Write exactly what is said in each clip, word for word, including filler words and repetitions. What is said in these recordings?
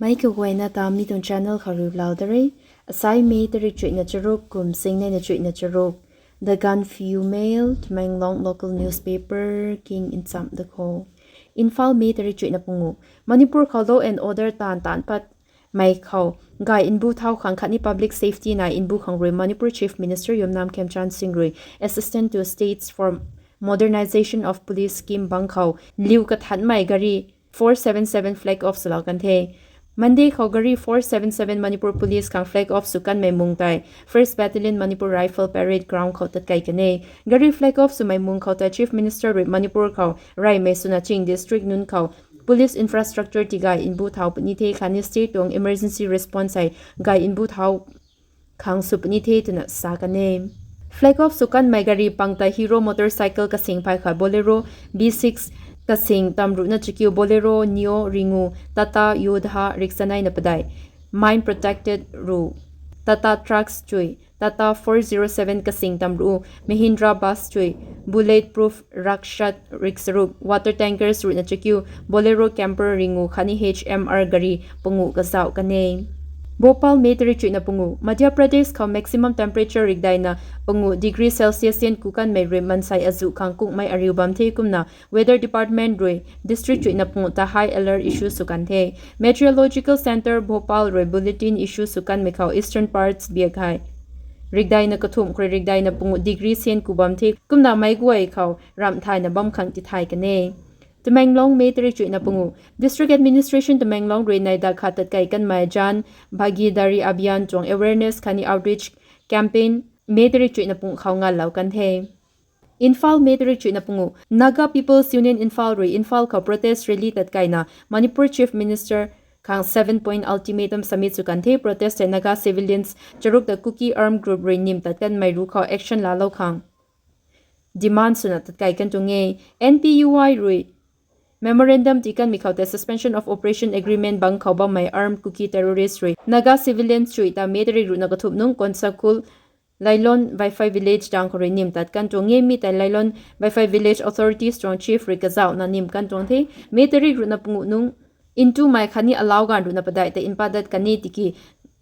Mei kaguayna ta mi tuang channel khou rui lau da re. Asai May tarik chuihna charuk kum sing neina chuihna charuk. The Gaanphiu Mail, Tamenglong local newspaper king nchamh da kho. Imphal, May tarik chuihna pungu. Manipur khou law and order taanv taanc pat mei khou gay mbu thau khang khatni public safety nai mbu khang rui Manipur Chief Minister Yumnam Khemchand Singh rui Assistance to States for Modernization of Police scheme bang khou liu kathanmei gari four seven seven flag off swlou kan the. Monday khou gari four seven seven Manipur Police khang flag off sw kanmei mung tei First Battalion Manipur Rifle Parade Ground khou tatkei kan e. Gari flag off swmei mung khou tei Chief Minister rui Manipur khou reymei swna ching district nunc khou police infrastructure tigay mbu thau puni the khatni state tuang emergency response hei gay mbu thau khang sw puni the twna sa kan e. Flag off sw kanmei gari pang tei Hero motorcycle kasing phay khat, Bolero B six kasing tamruhna chakiu, Bolero Neo ringu, Tata Yodha riksaneina padei, mine protected ru, Tata Trucks chui, Tata four zero seven kasing tamruh, Mahindra Bus chui, Bullet Proof Rakshak riksaruk, water tankers ruhna chakiu, Bolero Camper ringu khatni H M R gari pangu kazauh kan e. Bhopal, May tarik chuihna pungu. Madhya Pradesh khou maximum temperature rikdaina pangu degree Celsius sian ku kanmei rui mansei azuh khang kungmei ariu bam the kumna Weather Department rui district chuihna pungu ta high alert issue sw kan the. Meteorological Centre Bhopal rui bulletin issue sw kanmei khou eastern parts biak hei rikdaina kathumh khou rui rikdaina pungu degree sian ku bam the kumna meic guay khou ramh thayna bam khang tithay kan e. Tamenglong, May tarik chuihna pungu. District Administration Tamenglong rui neihda khat tatkei kanmei Jan Bhagidari Abhiyan tuang awareness khatni outreach campaign May tarik chuihna pungu khou ngalou kan the. Imphal, May tarik chuihna pungu. Naga People's Union Imphal rui Imphal khou protest rally tatkeina Manipur Chief Minister khang seven point ultimatum submit sw kan the. Protest hei Naga civilians charuk ta Kuki armed group rui nim tat kanmei ru khou action laalou khang demand swna tatkei kan tuang e. N P U I rui memorandum tii kanmei khou tei Suspension of Operation agreement bang khou bammei armed Kuki terrorist rui Naga civilians chuih ta May tarik ruhna kathumh nung Konsakul, Lailon Vaiphei village dang khou rui nim tat kan tuang e. Mi tei Lailon Vaiphei village authorities tuang chief rui kazauhna nim kan tuang the. May tarik ruhna pungu nung ntumei khatni alau ganv ruhna padeih tei mpat dat kan e tiki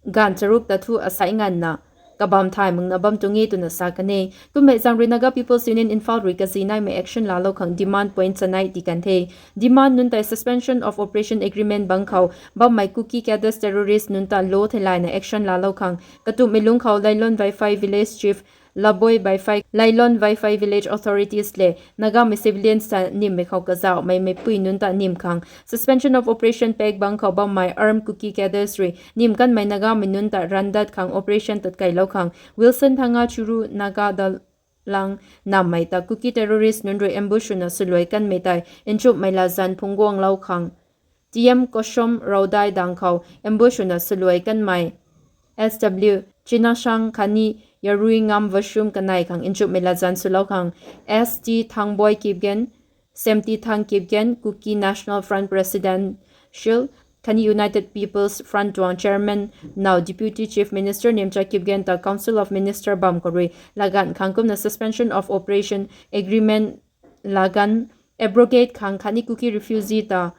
ganv charuk ta thu asai nganvna kabam thay makna bam tuang e twna sa kan e. Kummei zaeng rui Naga People's Union Imphal rui kazi naimei action laalou khang demand point chanei tii kan the. Demand nunc tei Suspension of Operation agreement bang khou bammei Kuki cadres terrorist nunc ta law theilayna action laalou khang katumhmei lungc khou Lailon Vaiphei village chief Laboi Vaiphei, Lailon Vaiphei village authorities le Nagamei civilians ta nimmei khou kazauhmei meipui nunc ta nim khang Suspension of Operation pact bang khou bammei armed Kuki cadres rui nim kanmei Nagamei nunc ta randat khang operation tatkeilou khang Wilson Thanga Churu Naga Dalang nammei ta Kuki terrorist nunc rui ambush swna swluai kanmei tei nchumhmei latzan phungcguanglou khang T M Kosom Raodai dang khou ambush swna swluai kanmei S W Chinashang khatni Yarui Ngam Vashum kanei khang nchumhmei latzan swlou khang S T Thangboi Kipgen, Semtithang Kipgen, Kuki National Front Presidential khatni United People's Front tuang chairman now Deputy Chief Minister Nemcha Kipgen ta Council of Minister bam khou rui laganv khang kumna Suspension of Operation agreement laganv abrogate khang khatni Kuki refugee ta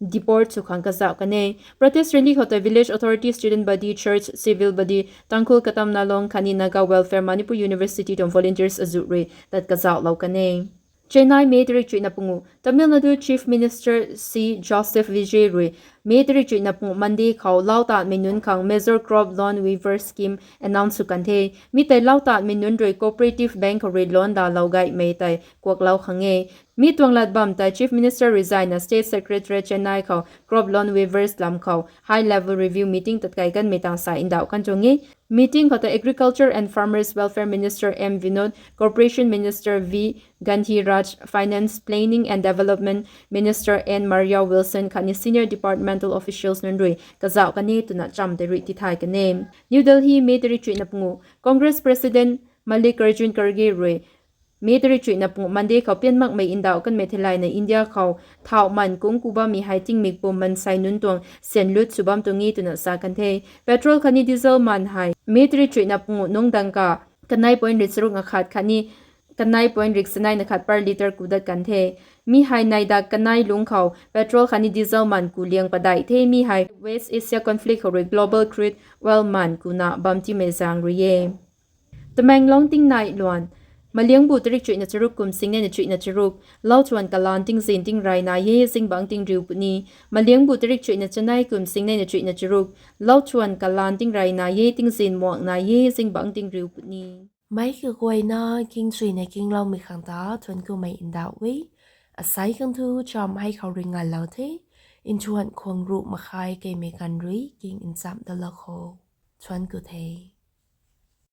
deport sw khang kazauh kan e. Protest rally khou tei village authority, student body, church, civil body, Tangkhul Katam Nalong khatni Naga Welfare Manipur University tuang volunteers azuh rui tat kazauhlou kan e. Chennai, May tarik chuihna pungu. Tamil Nadu Chief Minister C Joseph Vijay rui May tarik chuihna pungu Monday khou lau tanmei nunc khang Major Crop Loan Waiver Scheme announce sw kan the. Mi tei lau tanmei nunc rui Cooperative Bank khou rui loan dalou gaymei tei kuaklou khang e. Mi tuang lat bam tei Chief Minister rui zayna State Secretariat Chennai khou Crop Loan Waivers lam khou high level review meeting tatkei kanmei tang sa ndauh kan tuang e. Meeting khou tei Agriculture and Farmers Welfare Minister M Vinod, Corporation Minister V Gandhiraj, Finance, Planning and Development Minister N Maria Wilson khatni senior departmental officials nunc rui kazauh kan e twna cham tei rui tithay kan e. New Delhi, May tarik chuihna pungu. Congress President Mallikarjun Kharge rui May tarik chuihna pungu Monday khou pian makmei ndauh kanmei theilayna India khou thauh man kung ku bammei hei tingmik pum mansei nunc tuang syan lut sw bam tuang e twna sa kan the. Petrol khatni diesel man hei May tarik chuihna pungu nung dangka kanei point rik charuk nga khat khatni kanei point rik sanei na khat per litre ku dat kan the. Mi hei neihdak kanei lungc khou petrol khatni diesel maan ku liang padeih the. Mi hei West Asia conflict khou rui global crude oil maan kuna bam timei zaeng rui e. Tamenglong tingnai luan. Maliangbu tarik chuihna charuk kum singneina chuihna charuk, lauchuan kalaan tingzin tingrey nai e, zingbangc tingriu puni. Maliangbu tarik chuihna chanei kum singneina chuihna charuk, lauchuan kalaan tingrey nai e, tingzin muang nai e, zingbangc tingriu puni. Meic kaguayna kingchuina kingloumei khang ta thuanc kumei ndauh e. Asei khang thu cham hei khou rui ngalou the. Nthuan khwang ruh makhai keimei ganv rui king nchamh dalou kho. Thuanc ku the.